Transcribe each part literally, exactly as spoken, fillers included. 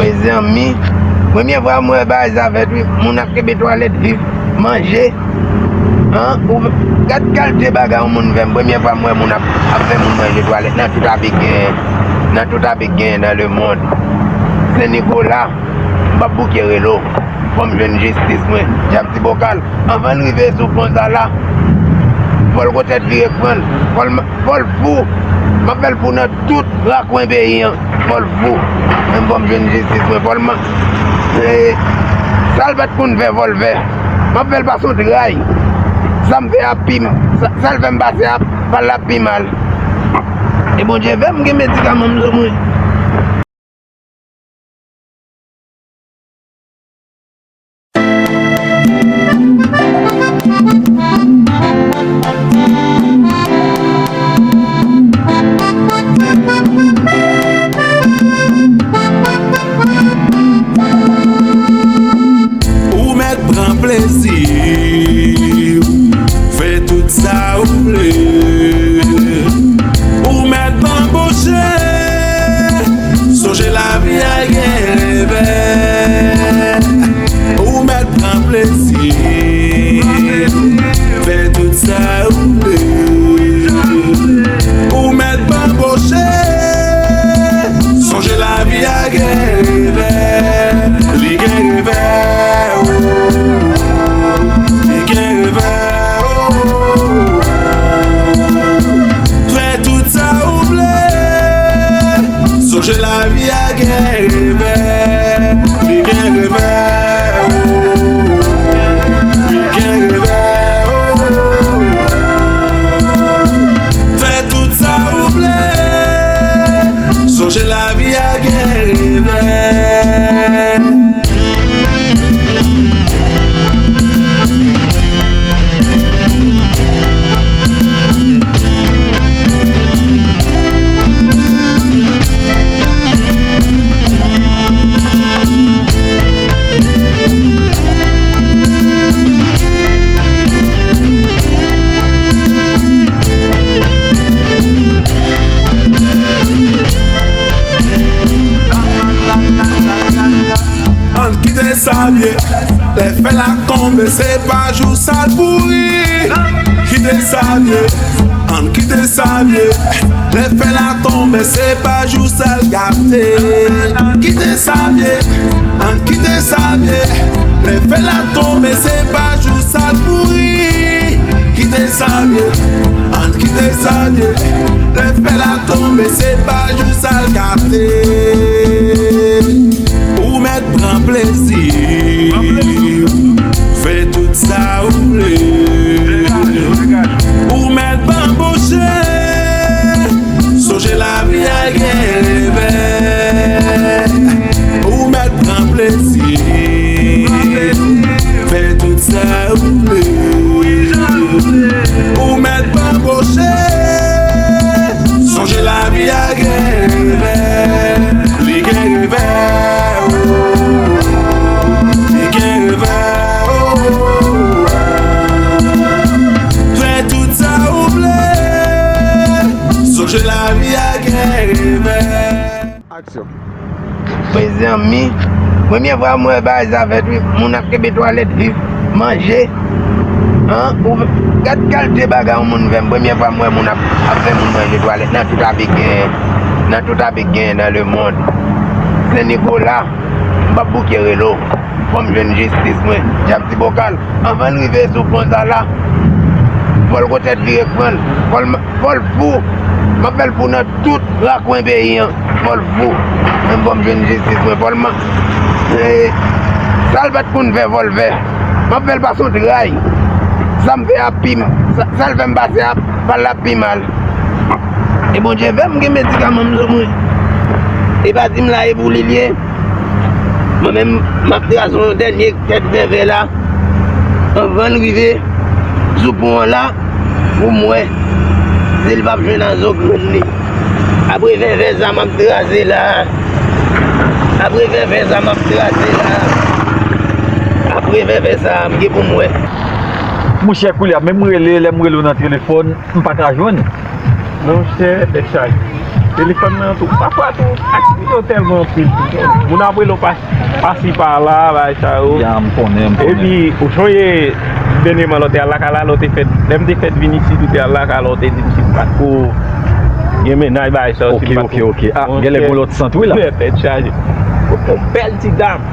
Mezanmi, premye fwa m wè bagay sa fèt wi, moun ap kenbe twalèt, viv, manje. An, ou gad kalite bagay yon moun fè m, premye fwa m wè moun ap, ap fè moun manje twalèt nan tout Afrik genyen, nan tout Afrik genyen nan lemond. Sen Nikola, m p ap bouke rele w. Fò m jwenn jistis mwen. Djab ti bokal, anvan l rive sou pon sa la, fò l gwotèt vire k pran l. Fò l, fò l fou. M ap fè l fou nan tout rakwen peyi an. Fò l fou. Men fò m jwenn jistis mwen. Fò l man-, e, sa l pa t konn fè, fò l fè. M ap fè l pase yon tray. Sa m fè ap pi m-, sa, sa l fè m pase ap, pa l ap pi mal. E Bondye fè m gen medikaman m sou mwen. Ou mèt pran plezi, fè tout sa ou vle. Ou mèt anboche, sonje lavi a gen revè. Ou mèt pran plezi, fè tout sa ou vle. Ou mèt anboche, sonje lavi a gen revè. Li gen revè, oh. Li gen revè, oh. Fè tout sa ou vle. Sonje lavi a gen revè. Li gen revè, oh. Li gen revè, oh. Fè tout sa ou vle. Sonje lavi a gen revè. Ann kite sa vye. Lè fèl la tonbe, se pa jou sa l pouri. Kite sa vye. Ann kite sa vye. Lè fèl la tonbe, se pa jou sa l gate. Kite sa vye. Ann kite sa vye. Lè fèl la tonbe, se pa jou sa l pouri. Kite sa vye. Ann kite sa vye. Lè fèl la tonbe, se pa jou sa l gate. Ou mèt pran plezi. Fè tout sa ou vle. Ou mèt anboche. Sonje lavi a gen revè. Ou mèt pran plezi. Fè tout sa ou vle. Ou mèt anboche. Sonje lavi a gen revè. Li gen revè, oh. Li gen revè, oh. Fè tout sa ou vle. Sonje lavi a gen revè. Aksyon. Mezanmi, premye fwa m wè bagay sa fèt wi, moun ap kenbe twalèt, viv, manje. An, ou gad kalite bagay yon moun fè m, premye fwa m wè moun ap, ap fè moun manje twalèt nan tout Afrik genyen, nan tout Afrik genyen nan lemond. Sen Nikola, m p ap bouke rele w. Fò m jwenn jistis mwen. Djab ti bokal, anvan l rive sou pon sa la, fò l gwotèt vire k pran l. Fò l ma-, fò l fou. M ap fè l fou nan tout rakwen peyi an. Fò l fou. Men fò m jwenn jistis mwen. Fò l ma-, e, sa l pa t konn fè, fò l fè. M ap fè l pase yon tray. Sa m fè ap pi m-, sa, sa l fè m pase ap, pa l ap pi mal. E Bondye fè m gen medikaman m sou mwen. E pa di m la e pou li l ye. Mwen menm, m ap trase yon dènye tèt vèvè la. Anvan l rive sou pon an la, pou m wè si l p ap jwenn nan zo grenn li. Apre vèvè sa m ap trase la. Apre vèvè sa m ap trase la. Apre vèvè sa, m gen pou m wè. Monchè, koulye a, menm rele, lè m rele w nan telefòn, m pa ka jwenn. Monchè, tèt chaje. Telefòn nan tou. Pafwa tou, aktivite yo tèlman anpil tou. Moun ap rele w pa, pase pa la, bagay sa yo. Ya, m konnen, m konnen. Epi, ou sonje, dènyèman, lè w te al lakay la, lè w te fèt, lè m te fèt vin isit, ou te al lakay la, ou te di m si m pa t ko gen mennaj, bagay sa yo, si m pa t ko. Ok, ok, ok. Ah, genlè gon lòt sant, wi, la. Tèt chaje. Yon bèl ti dam.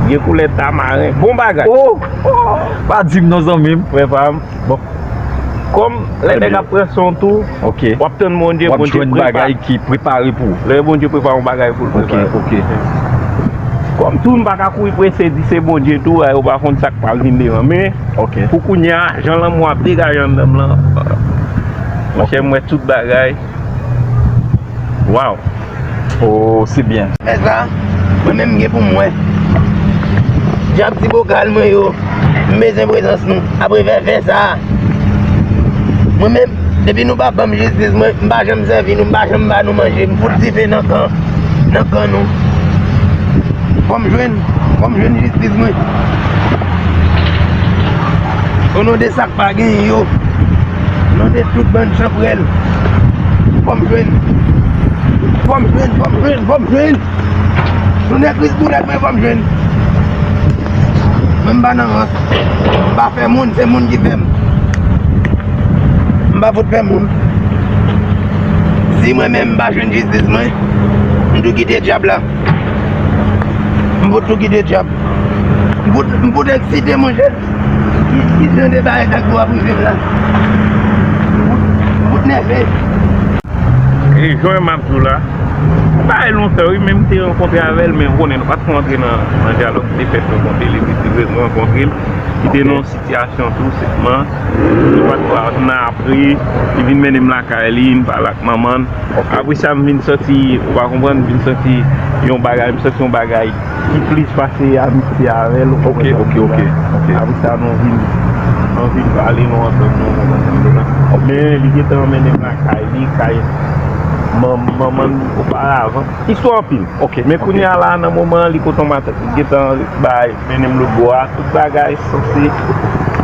Gen koulè tamaren. Bon bagay. Oh! Pa di m non, zanmi m. Frè pa m. Bon. Kòm lè nèg ap pran san w tou, w ap tann Bondye, Bondye prepare. W ap jwenn bagay ki prepare pou ou. Lè Bondye prepare yon bagay pou l prepare. Ok, ok. Kòm tou, m pa ka kouri prese di se Bondye tou, ay, ou pa konn sa k pral vin devan. Men, pou kounye a, jan lanmou ap degaje anndan m lan, monchè, m wè tout bagay. Waw. Oh, se byen. Fè sa, mwen menm m gen pou m wè. Dyab ti bokal mwen yo, m bezwen prezans nou. Apre fè, fè sa. Mwen menm, depi nou pa ban m jistis mwen, m pa janm sèvi nou, m pa janm ba nou manje. M fout dife nan kan, nan kan nou. Fò m jwenn, fò m jwenn jistis mwen. O non de sa k pa genyen yo. Non de tout bann chanpwèl. Fò m jwenn. Fò m jwenn, fò m jwenn, fò m jwenn. Tounen Kris boulèt mwen, fò m jwenn. Mwen m pa nan rans. M pa fè moun, se moun ki fè m. M pa fout fè moun. Si mwen menm m pa jwenn jistis mwen, m tou kite dyab la. M fout tou kite dyab. M fout, m fout eksite, monchè. Ki, ki jan de bagay sa k ap rive m la? M fout, m fout nève. E jan m ap di w la, bagay lontan wi, men m te rankontre avè l, men ou konnen nou pa t ko antre nan, nan dyalòg ki te fèt yo konte li, li te rankontre l, li te nan yon sitiyasyon tou, sèlman, nou pa t ko antre, apre, li vin mennen m lakay li, m pale ak manman l. Ok. Apre sa, m vin santi, ou pa konprann, m vin santi yon bagay, m santi yon bagay ki plis pase amistye avè l, ou konprann sa m di la. Ok, ok, ok. Apre sa, nou vin, nou vin pale, nou antann nou, ou konprann sa m di la. Ok. Men li gentan mennen m lakay li, kay man-, manman l oparavan. Istwa anpil. Ok, ok. Men kounye a la, nan moman an, li kote yon matant. Li gentan bay, mennen m lòt bò a, tout bagay sanse.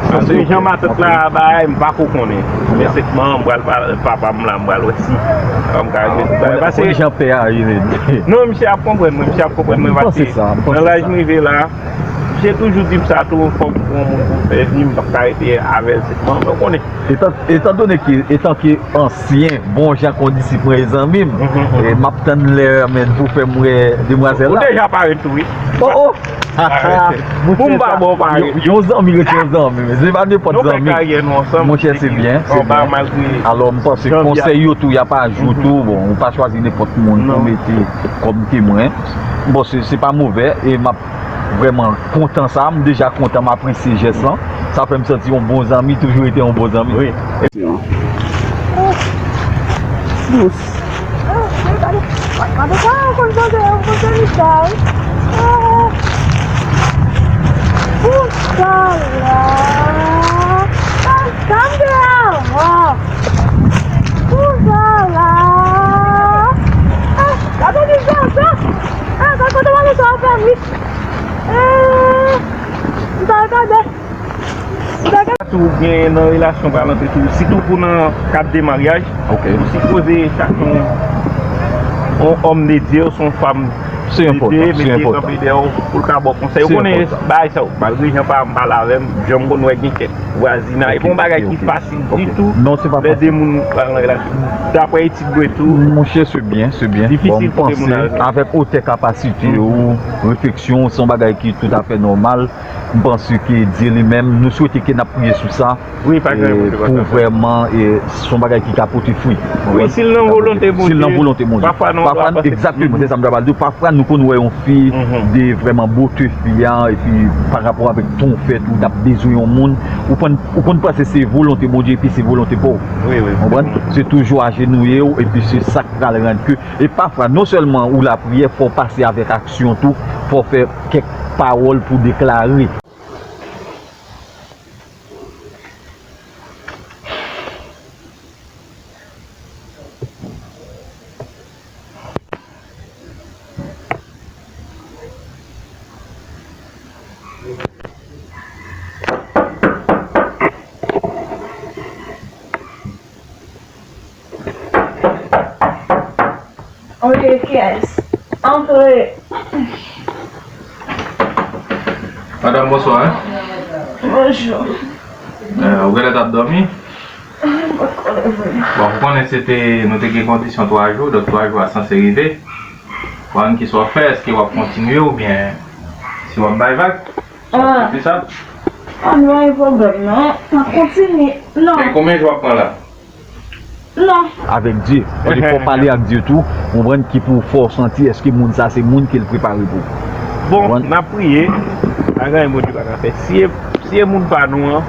Sanse, ok. Apre jan matant la bay, m pa ko konnen. Men sèlman, m pral pale papa m la, m pral wè si m ka regle tout bagay. Pase jan pè a ye, men. Non, misye ap konprann mwen, misye ap konprann mwen, pase nan laj m rive la, misye toujou di m sa tou, fò m pran yon moun pou m fè vi, m p ap ka rete avè l sèlman, men w konnen. Etan, etan done ke, etan ke ansyen, bon jan kondisip mwen e zanmi m, e m ap tann lè, men, pou fè m wè demwazèl la. Ou deja parèt tou, wi. Oh, oh! Pou m pa ba w parèt. Yon, yon zanmi rete yon zanmi, men se pa nenpòt zanmi. Nou fè karyè nou ansanm. Monchè, se byen, se byen. Alò, m panse konsèy yo tou, y ap ajou tou. Bon, ou pa chwazi nenpòt moun pou mete kòm temwen. Bon, se, se pa movè, e m ap vrèman kontan sa. M deja kontan, m apresye jès lan. Sa fè m santi yon bon zanmi toujou rete yon bon zanmi. Wi. Bous. Gade, gade sa, ou konn poze, ou konn poze li sa, wi. Ah. Pou sa la. Sa, sa m te avan. Pou sa la. Ah, gade li sa, sa. Ah, gade kote w ale sa, w fè vit. Eh, m ta gade. Si w gen nan relasyon pral antre tou, sitou pou nan kad de maryaj, ou sipoze chache yon, yon òm de Dye, se yon fanm de Dye, men ki kanpe dèyè w pou l ka ba w konsèy. Ou konnen bagay sa yo, malgre jan pa m pale avè m, jan m konn wè gen kèk vwazinay, e pa yon bagay ki fasil ditou lè de moun pral nan relasyon, daprè etid mwen tou. Monchè, se byen, se byen. Difisil pou de moun al nan. Avèk otè kapasite ou, refleksyon, se yon bagay ki toutafè nòmal. M panse ke Dye li menm, nou swete ke n ap priye sou sa, pou vrèman, e, se yon bagay ki ka pote fwi. Wi, si l nan volonte Bondye. Si l nan volonte Bondye. Pafwa, egzakteman, se sa m ta pral di w. Pafwa, nou konn wè yon fi de vrèman bote fi a, epi pa rapò avèk ton fèt ou t ap bezwen yon moun, ou konn, ou konn panse se volonte Bondye, epi se volonte pa w. Wi, wi. Konprann? Se toujou ajenouye w, epi se sa k pral rann ke E pafwa, non sèlman ou lapriyè, fò w pase avèk aksyon tou, fò w fè kèk pawòl pou deklare. Kiyès? Antre. Madanm, bonswa. Bonjou. Eh, ou genlè t ap dòmi? Mwen pa t ko leve. Bon, ou konnen se te, nou te gen kondisyon twa jou, donk twa jou a sanse rive. Ou konn kisa w ap fè, èske w ap kontinye oubyen si w ap bay vag? Ah. Se sa? Ah, nou pa gen pwoblèm, non. N ap kontinye. Non. Men konbyen jou w ap pran la? Non. Avèk Dye. Kote fò w pale ak Dye tou, konprann ki pou fè w santi èske moun sa se moun ke l prepare pou ou. Bon, n ap priye. Pa gen anyen Bondye pa ka fè. Si e, si e moun pa nou an,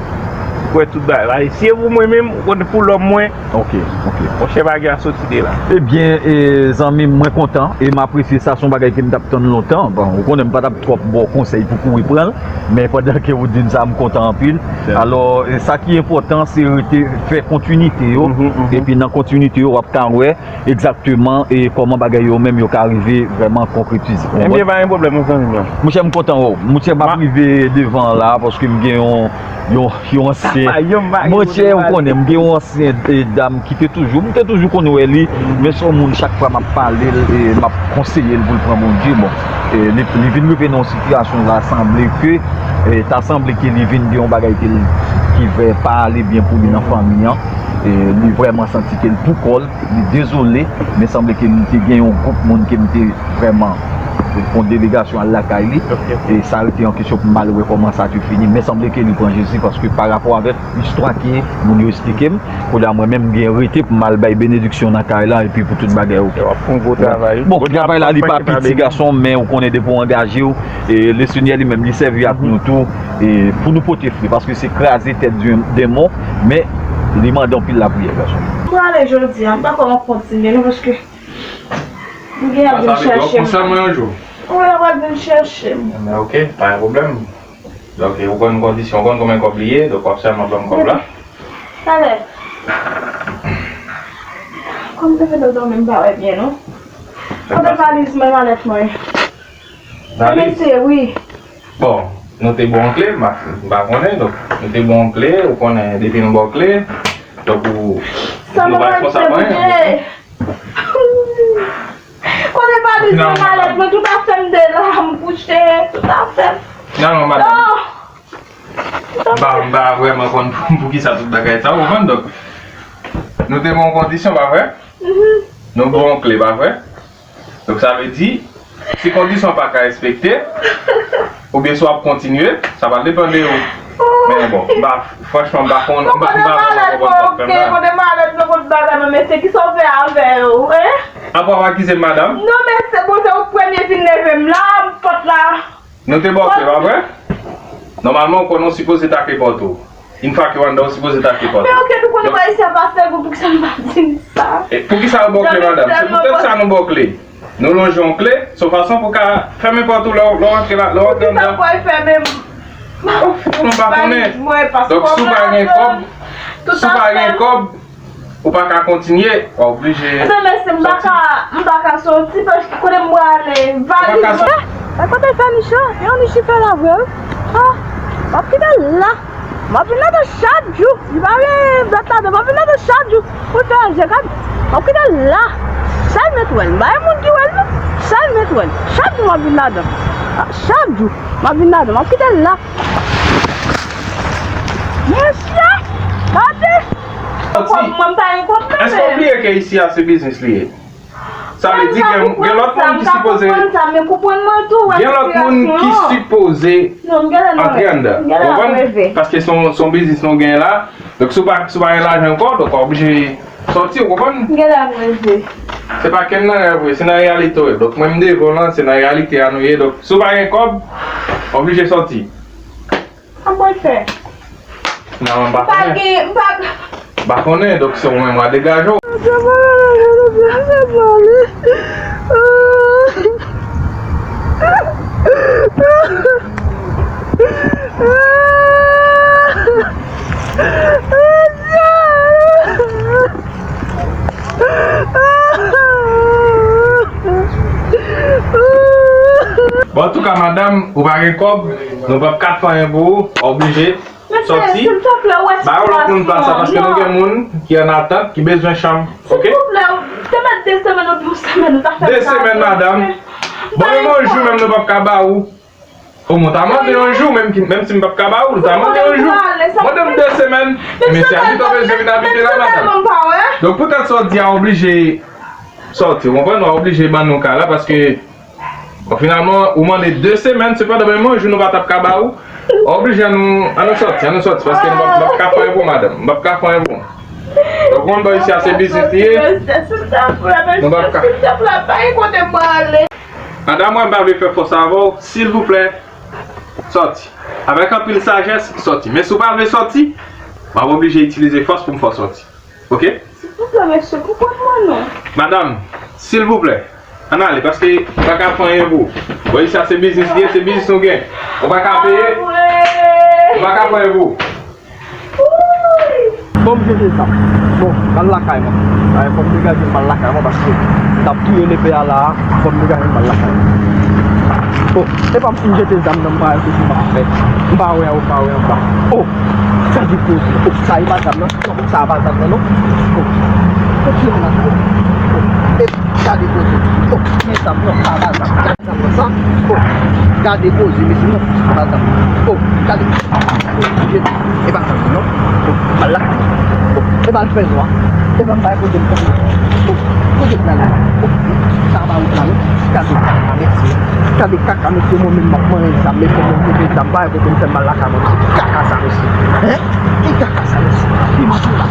kwè tout bagay. Si e pou mwen menm, ou konn pou lòm mwen, Ok, ok. Monchè, pa gen a soti de la. Ebyen, e, zanmi m, mwen kontan e m apresye sa, se yon bagay ke m t ap tann lontan. Bon, ou konnen m pa t ap twòp ba w konsèy pou kouri pran l, men pandan ke ou di m sa, m kontan anpil. Alò, e, sa ki enpòtan, se rete fè kontinite yo, epi nan kontinite yo, w ap ka wè egzakteman e kòman bagay yo menm yo ka rive vrèman konkretize. Ebyen, pa gen pwoblèm, zanmi m. Monchè, m kontan wè w. Monchè, m ap rive devan la paske m gen yon, yon, yon ansyen. Monchè, ou konnen, m gen yon ansyen, e, dam ki te toujou, m te toujou konn wè li, men se yon moun chak fwa m ap pale l, e, m ap konseye l pou l pran Bondye. Bon, e, li, li vin rive nan yon sitiyasyon la, sanble ke, e, ta sanble ke li vin gen yon bagay ke l, ki fè pa ale byen pou li nan fanmi an. E, li vrèman santi ke l pou kò l, li dezole, men sanble ke li te gen yon gwoup moun ke m te vrèman fè yon delegasyon al lakay li. E sa rete yon kesyon pou m al wè kòman sa te fini. Men sanble ke li pran Jezi paske pa rapò avèk istwa ke moun yo esplike m, kounye a mwen menm m gen rete pou m al bay benediksyon nan kay la epi pou tout bagay oke. W ap fè yon gwo travay. Bon, travay la li pa piti gason, men ou konnen depi w angaje w, e Lesenyè li menm li sèvi ak nou tou, e pou nou pote fwi, paske se kraze tèt di-, demon, men li mande anpil lapriyè, gason. M prale jodi a, m pa kwè m ap kontinye non, paske m gen ap vin chèche m. Ou wè, l ap vin chèche m. Ebyen, oke, pa gen pwoblèm. Donk, ou konn kondisyon, ou konn konbyen kòb li ye, donk w ap sèlman ban m kòb la. Talè. Kòm m te fè dòmi, m pa wè byen, non. Kote valiz mwen, malèt mwen? Valiz? Mesye, wi. Bon, nou te ba w kle, m pa, m pa konnen, donk, nou te ba w kle, ou konnen, depi nou ba w kle, donk, ou, nou pa responsab anyen. Kote valiz mwen, malèt mwen, tout afè m te la, m kouche, tout afè m. Finalman, madanm, m pa, m pa vrèman konn poukisa tout bagay sa, ou konprann? Donk, nou te ba w kondisyon, pa vre? Nou ba w kle, pa vre? Donk, sa vle di, si kondisyon pa ka respekte, oubyen si w ap kontinye, sa va depann de ou. Men bon, m pa, franchman, m pa konn, m pa, m pa vrèman konprann sa w ap fè m la. Kote malèt mwen, kote bagay mwen, mesye, kisa w fè avè yo, en? Apa w akize m, madanm? Non, mesye, bon, se ou premye vin leve m la, m pot la. Nou te ba w kle, pa vre? Nòmalman, ou konnen w sipoze take pòt ou. Yon fwa ke w anndan, ou sipoze take pòt ou. Men oke, nou konnen pa isi a pa fè gou, poukisa nou pa di m sa? E poukisa yo ba w kle, madanm? Se poutèt sa nou ba w kle. Nou lonje yon kle, se yon fason pou w ka fèmen pòt ou lè w, lè w antre la, lè w antre anndan. Poukisa w pral fèmen m? Oh, nou pa konnen. Donk, si w pa gen kòb, si w pa gen kòb, ou pa ka kontinye, w oblije soti. Ebyen, mesye, m pa ka, m pa ka soti, paske kote m prale, valiz mwen. E kote fè nich la? E yon nich li fè la vre, wi. Ah, m ap kite l la. M ap vin ladan chak jou. Li pa gen dwèt ladan. M ap vin ladan chak jou. Pou l fè ranje, gad. M ap kite l la. Sèl mèt wè l. M pa gen moun ki wè l, non. Sèl mèt wè l. Chak jou m ap vin ladan. Ah, chak jou. M ap vin ladan. M ap kite l la. Mesye, gade. Kòb mwen, m pa gen kòb nan men m. Èske w bliye ke isi a se biznis li ye? Sa vle di gen, gen lòt moun ki sipoze, gen lòt moun ki sipoze antre anndan. Ou konprann? Paske se yon, se yon biznis nou genyen la. Donk, si w pa, si w pa gen lajan ankò, donk, w oblije sòti, ou konprann? Se pa kenn nan rèv vre, se nan reyalite w ye. Donk, mwen, m devan w lan, se nan reyalite a nou ye. Donk, si w pa gen kòb, w oblije sòti. Sa mwen fè? Finalman, m pa konnen. M pa gen, m pa. M pa konnen, donk se ou menm w a degaje w. Bon, antouka, madanm, ou pa gen kòb, nou p ap ka fè anyen pou ou, w oblije sòti. Ba yon lòt moun plas la, paske nou gen moun ki an atant, ki bezwen chanm, oke? Te mèt de semèn oubyen yon semèn, ou ta fè de semèn, madanm. Bon, menm yon jou menm nou p ap ka ba ou. O mwen ta mande yon jou, menm, menm si m p ap ka ba ou, nou ta mande yon jou. Mande m de semèn. E mesye a di, ou bezwen vin abite la, madanm. Donk, poutèt sa w di a oblije sòti, ou konprann? Ou oblije ban nou kay la, paske, bon, finalman, ou mande de semèn, sepandan, menm yon jou nou pa t ap ka ba ou. Ou oblije ann nou, ann nou sòti, ann nou sòti, paske m p ap, m p ap ka fè anyen pou madanm. M p ap ka fè anyen pou ou. Donk, ou konn bò isi a se biznis li ye. Nou p ap ka. Madanm, mwen pa vle fè fòs avè w, silvouplè, sòti. Avèk anpil sajès, sòti. Men si w pa vle sòti, m ap oblije itilize fòs pou m fè w sòti. Oke? Silvouplè, mesye, konprann mwen non. Madanm, silvouplè, ann ale, paske m pa ka fè anyen pou ou. Bò isi a se biznis li ye, se biznis nou gen. Ou pa ka peye, ou pa ka fè anyen pou ou. Ban m jete zam. Bon, m al lakay mwen. Ay, fò m degaje m al lakay mwen paske m t ap touye lepè a la a. Fò m degaje m al lakay mwen. Oh, epa m fin jete zam nan, m pa wè kote m ap fè. M pa wè, m pa wè anba. Oh, gade koze. Oh, sa e pa zam nan. Non, sa pa zam nan, non. Oh, oh, oh, e gade koze. Oh, men zam nan, sa pa zam. Zam nan sa. Oh, gade koze, mesye, non, se pa zam. Oh, gade. Oh, e pa zam, non. Oh, al la. Oh, e pa l fè nwa. E pa m bay kote m fè nwa. Oh, kote m prale? Oh, sa pa wout la, non. Gade kaka, mesye. Gade kaka, mesye, mwen menm m ap manyen zam, mesye, mwen kote zam, bay kote m fè m al lakay mwen, mesye. Kaka sa, mesye. Hein? Ki kaka sa, mesye? Ki manje la?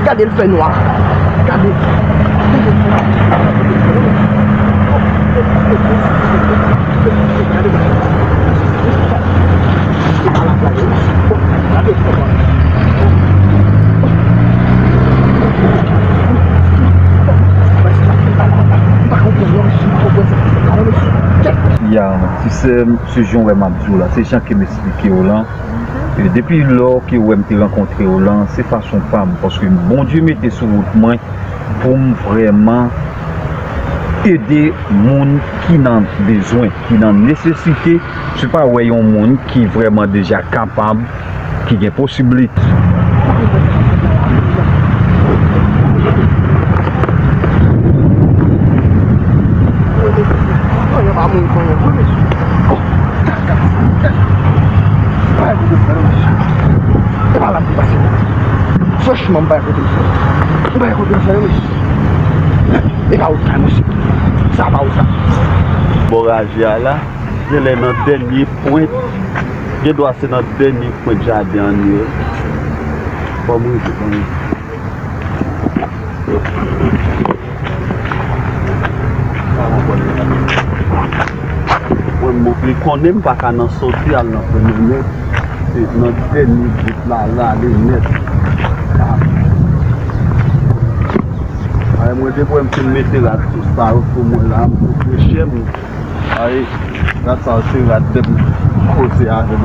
Gade l fè nwa. Gade. Ya, ti sè m, se jan w wè m ap di w la, se jan ke m esplike w lan. E depi lò ke w wè m te rankontre w lan, se fason pa m, paske Bondye mete sou wout mwen pou m vrèman ede moun ki nan bezwen, ki nan nesesite. Se pa wè yon moun ki vrèman deja kapab, ki gen posiblite. Franchman, m pa kote m fè. M pa kote m fè, wi. E pa ou sa, mesye. Sa pa ou sa. Bò raje a la, genlè nan dènye pwent. Gendwa se nan dènye pwent jaden an li ye. Fò m rive kanmenm. Mwen, m oblije konnen m pa ka nan soti al nan premye men. Se nan dènye bout la, l ale nèt. Ay, mwen, depi m fin mete rad sou sa yo sou mwen la, m sou freche m. Ay, rad sa yo se rad dèm koze avè m.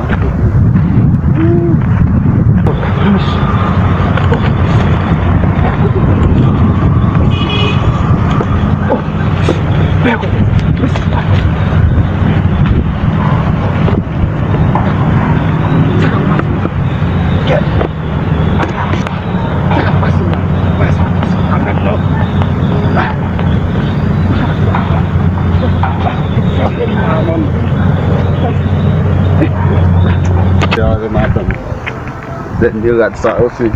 Dènye rad sa yo se,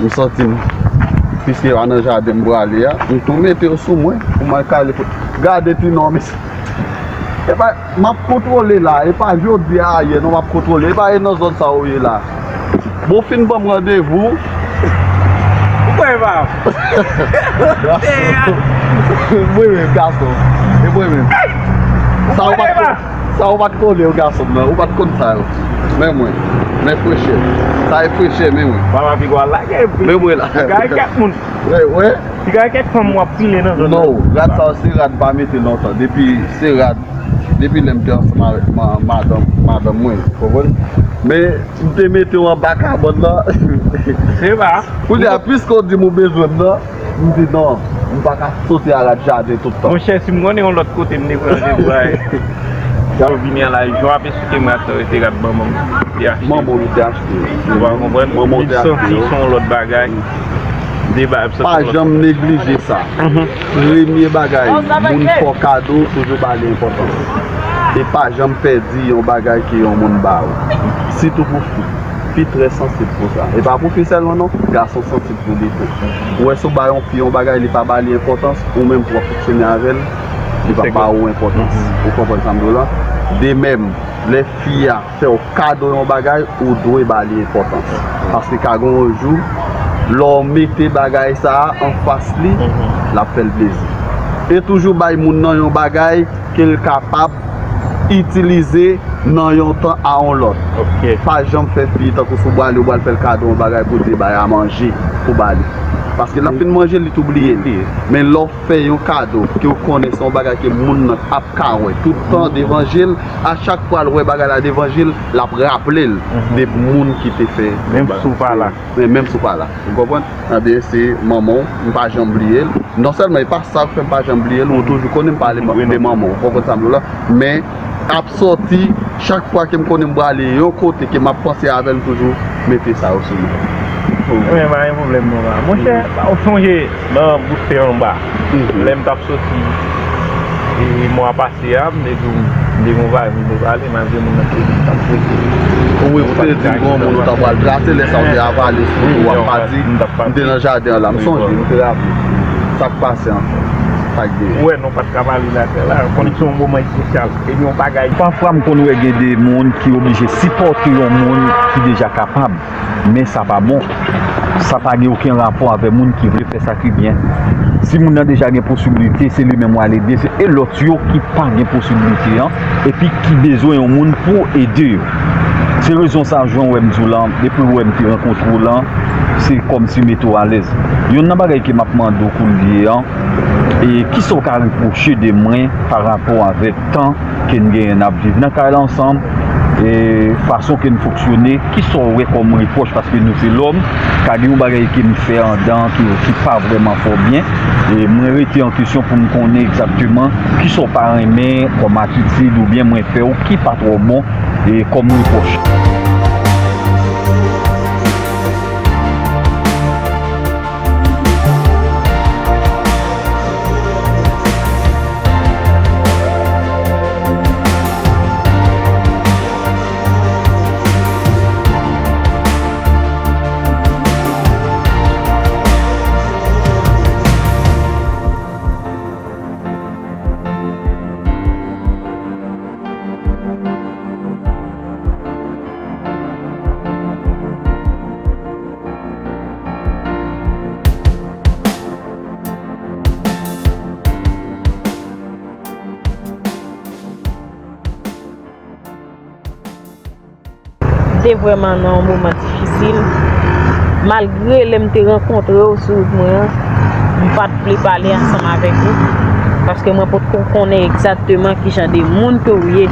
m santi m, piske a nan jaden m prale a, m tou mete yo sou mwen pou m al kale. Gade ti non, mesye. Epa, m ap kontwole la, epa jodi a ayè non m ap kontwole, epa e nan zòn sa ou ye la. Bon, fin ban m randevou. Ou kwè pa? Mwen menm, gason. E mwen menm. Sa ou pa t konn, sa ou pa t konnen, gason m nan. Ou pa t konn sa yo. Men mwen. Men frechè. Sa e frechè, men mwen. Papa Pigo a lage, men mwen la. Gade kèk moun. Wi, wi. Piga kèk fanm w ap pile nan zòn nan. Non, rad sa yo se rad m pa mete lontan. Depi se rad, depi lè m te ansanm avèk ma-, madanm, madanm mwen, ou konprann? Men, m te mete w anba kabann nan. Se pa. Kounye a, piske w di m ou bezwen m nan, m di non, m pa ka soti a rad jaden tout tan. Monchè, si m konnen yon lòt kote, m te pran randevou a. Yo vini an lari, jan w ap esplike m rat lan rete rat manman m te achte. Manman w te achte. Ou pa konprann? Manman w te achte. Li santi se yon lòt bagay. De bagay ap santi yon lòt bagay. Pa janm neglije sa. Premye bagay, moun fè w kado, toujou ba li enpòtans. E pa janm pèdi yon bagay ke yon moun ba ou. Sitou pou fi. Fi trè sansib pou sa. E pa pou fi sèlman non, gason sansib pou li tou. Ou wè si w ba yon fi yon bagay, li pa ba li enpòtans, ou menm pou w ap fonksyone avè l, li p ap ba ou enpòtans. Ou konprann sa m di w la? De menm, lè fi a fè w kado yon bagay, ou dwe ba li enpòtans. Paske ka gen yon jou, lè w mete bagay sa a anfas li, l ap fè l plezi. E toujou bay moun nan yon bagay ke l kapab itilize nan yon tan a yon lòt. Pa janm fè fi tankou si w ba li, ou pral fè l kado yon bagay pou l te bay a manje pou ba li. Paske l ap fin manje, li tou bliye l. Men lè w fè yon kado ke w konnen se yon bagay ke moun nan ap ka wè tout tan devan je l, a chak fwa l wè bagay la devan je l, l ap raple l de moun ki te fè. Menm si w pa la. Men menm si w pa la. Ou konprann? Ebyen, se manman w, m pa janm bliye l. Non sèlman, e pa sa k fè m pa janm bliye l, ou toujou konnen m pale de manman w. Ou konprann sa m di w la? Men, ap sòti, chak fwa ke m konnen m prale yon kote ke m ap panse avè l, m toujou mete sa yo sou mwen. Men pa gen pwoblèm non la. Monchè, ou sonje nan bout fè anba, lè m t ap soti, e, mwa pase a, m te di w, m te gen yon valiz m te prale, malgre moun nan te di m t ap prese. Wi, ou te di m gen yon moun ou t ap pral trase, lè sa ou te avale sou ou ap pati, m te nan jaden an la, m sonje, m te raple. Sa k pase ankò? Sa k genyen? Ou wè, nou pa t ka pale l atè la, konnen se yon moman espesyal, epi yon bagay. Pafwa m konn wè gen de moun ki oblije sipòte yon moun ki deja kapab. Men sa pa bon. Sa pa gen okenn rapò avè moun ki vle fè sa ki byen. Si moun nan deja gen posiblite, se li menm w al ede, se, e lòt yo ki pa gen posiblite an, epi ki bezwen yon moun pou ede yo. Se rezon sa, jan w wè m di w lan, depi w wè m te rankontre w lan, se kòmsi mete w alèz. Yonn nan bagay ke m ap mande w kounye a, e kisa w ka repwoche de mwen pa rapò avèk tan ke n genyen n ap viv nan kay la ansanm, e fason ke n fonksyone, kisa w wè kòm repwòch, paske nou se lòm, ka gen yon bagay ke m fè anndan ki, ki pa vrèman fè w byen, e mwen rete an kesyon pou m konnen egzakteman kisa w pa renmen kòm atitid oubyen mwen fè w ki pa twò bon, e kòm repwòch. M te vrèman nan yon moman difisil. Malgre lè m te rankontre w sou wout mwen an, m pa t vle pale ansanm avèk ou, paske mwen potko konnen egzakteman ki jan de moun ke w ye.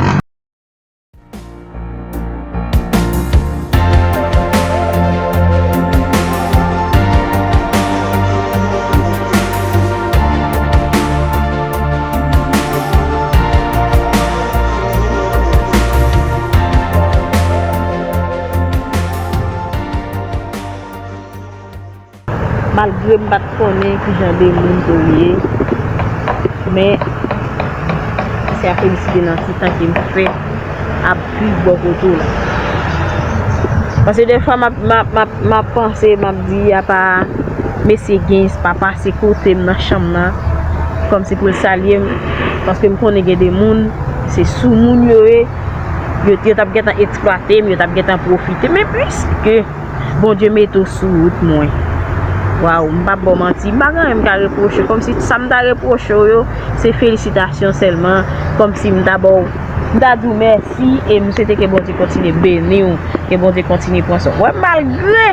Malgre m pa t konnen ki jan de moun ke w ye, men se a felisite nan ti tan ke m fè ap viv bò kote w la. Paske dèfwa m ap, m ap, m ap, m ap panse, m ap di, apa mesye Gains pa pase kote m nan chanm nan, kòmsi pou l salye m, paske m konnen gen de moun, se soumoun yo ye, yo, yo t ap gentan eksplwate m, yo t ap gentan pwofite. Men piske Bondye mete w sou wout mwen. Waw, m p ap ba w manti, m pa gen anyen m ka repwoche w. Kòmsi sa m ta repwoche w yo, se felisitasyon sèlman. Kòmsi m ta ba w, m ta di w mèsi e m swete ke Bondye kontinye beni w, ke Bondye kontinye pran swen w. Wè, malgre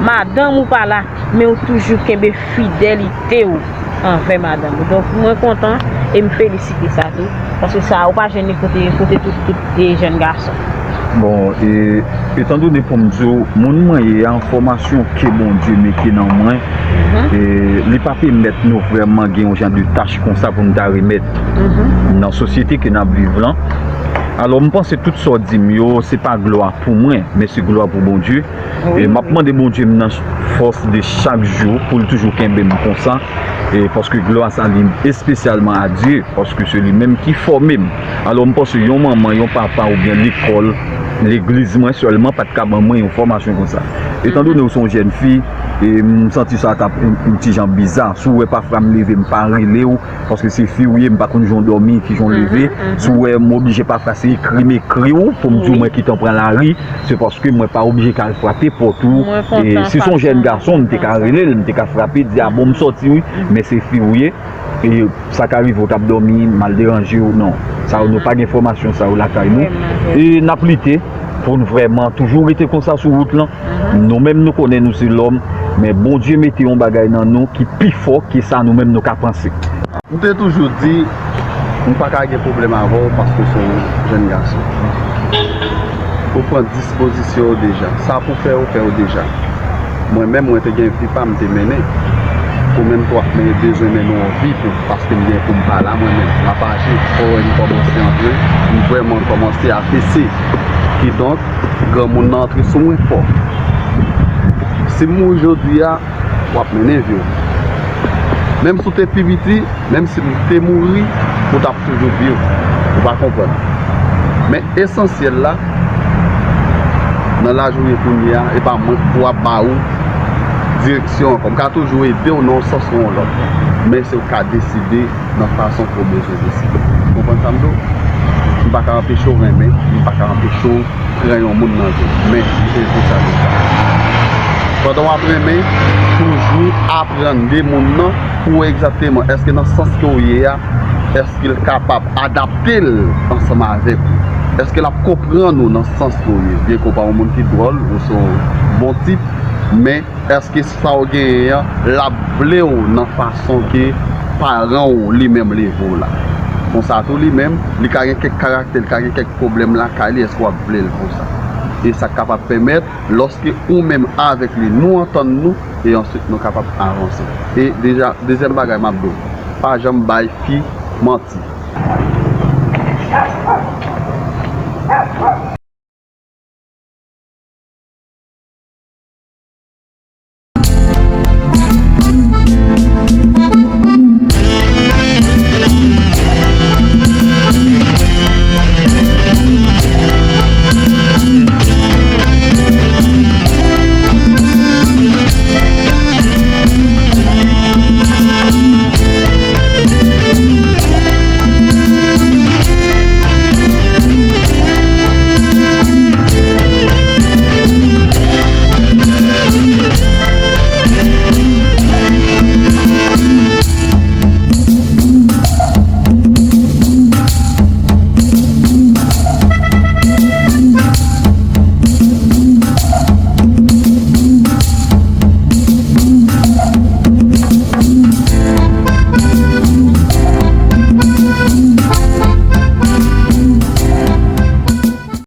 madanm ou pa la, men ou toujou kenbe fidelite w anvè madanm ou. Donk, mwen kontan e m felisite sa tou. Paske sa, ou pa jwenn li kote, kote tout, tout, e, jèn gason. Bon, e, etandone pou m di w, moun mwen ye a, fòmasyon ke Bondye mete nan mwen, e, li pa pèmèt nou vrèman gen yon jan de tach konsa pou n ta remèt nan sosyete ke n ap viv lan. Alò, m panse tout sa w di m yo, se pa glwa pou mwen, men se glwa pou Bondye. E m ap mande Bondye m nan fòs de chak jou pou l toujou kenbe m konsa. E paske glwa sa li espesyalman a Dye, paske se li menm ki fòme m. Alò, m panse yon manman, yon papa oubyen lekòl, legliz mwen sèlman pa t ka ban mwen yon fòmasyon konsa. Etandone w se yon jèn fi, e m santi sa t ap yon, yon ti jan biza. Si w wè pafwa m leve, m pa rele w, paske se fi w ye, m pa konn jan w dòmi, ki jan w leve. Si w wè m oblije pafwa se ekri m ekri w pou m di w mwen kite w pran lari, se paske mwen pa oblije ka al frape pòt ou. E si se yon jèn gason, m te ka rele l, m te ka frape, di, "A bon, m sòti wi, men se fi w ye." E sa ka rive w t ap dòmi, m al deranje w, non. Sa yo, nou pa gen fòmasyon sa yo lakay nou. E n ap lite pou n vrèman toujou rete konsa sou wout lan. Nou menm, nou konnen nou se lòm, men Bondye mete yon bagay nan nou ki pi fò ke sa nou menm nou ka panse. M te toujou di, m pa ka gen pwoblèm avè w paske w se yon jèn gason. Ou pran dispozisyon w deja. Sa pou fè, ou fè w deja. Mwen menm, mwen te gen vi pa m te mennen. Ou menm tou ap mennen, bezwen mennen yon vi tou, paske m gen pou m pa la mwen menm. M ap aji, fò wè m kòmanse antre, m vrèman kòmanse afese. Kidonk, granmoun nan antre sou mwen fò. Si m mouri jodi a, w ap mennen vi w. Menm si w te pi piti, menm si m te mouri, ou t ap toujou viv. Ou pa konprann. Men esansyèl la, nan laj ou ye kounye a, e pa mwen k pou ap ba ou direksyon ankò. M ka toujou ede w nan yon sans ou yon lòt. Men se ou k ka deside nan fason ke w bezwen deside. Ou konprann sa m di w? M pa ka anpeche w renmen, m pa ka anpeche w pran yon moun nan vi w. Men, m te di sa deja. Pandan w ap renmen, toujou aprann de moun nan pou wè egzakteman èske nan sans ke w ye a, èske l kapab adapte l ansanm avèk ou. Èske l ap konprann ou nan sans ke w ye. Byen ke w pa yon moun ki dwòl, ou se yon bon tip, men èske sa w genyen an, l ap vle w nan fason ke paran w li menm leve w la? Konsa tou li menm, li ka gen kèk karaktè, li ka gen kèk pwoblèm lakay li, èske w ap vle l konsa? E sa k kapab pèmèt, lòske ou menm avèk li, nou antann nou, e answit nou kapab avanse. E deja, dezyèm bagay m ap di w, pa janm bay fi manti.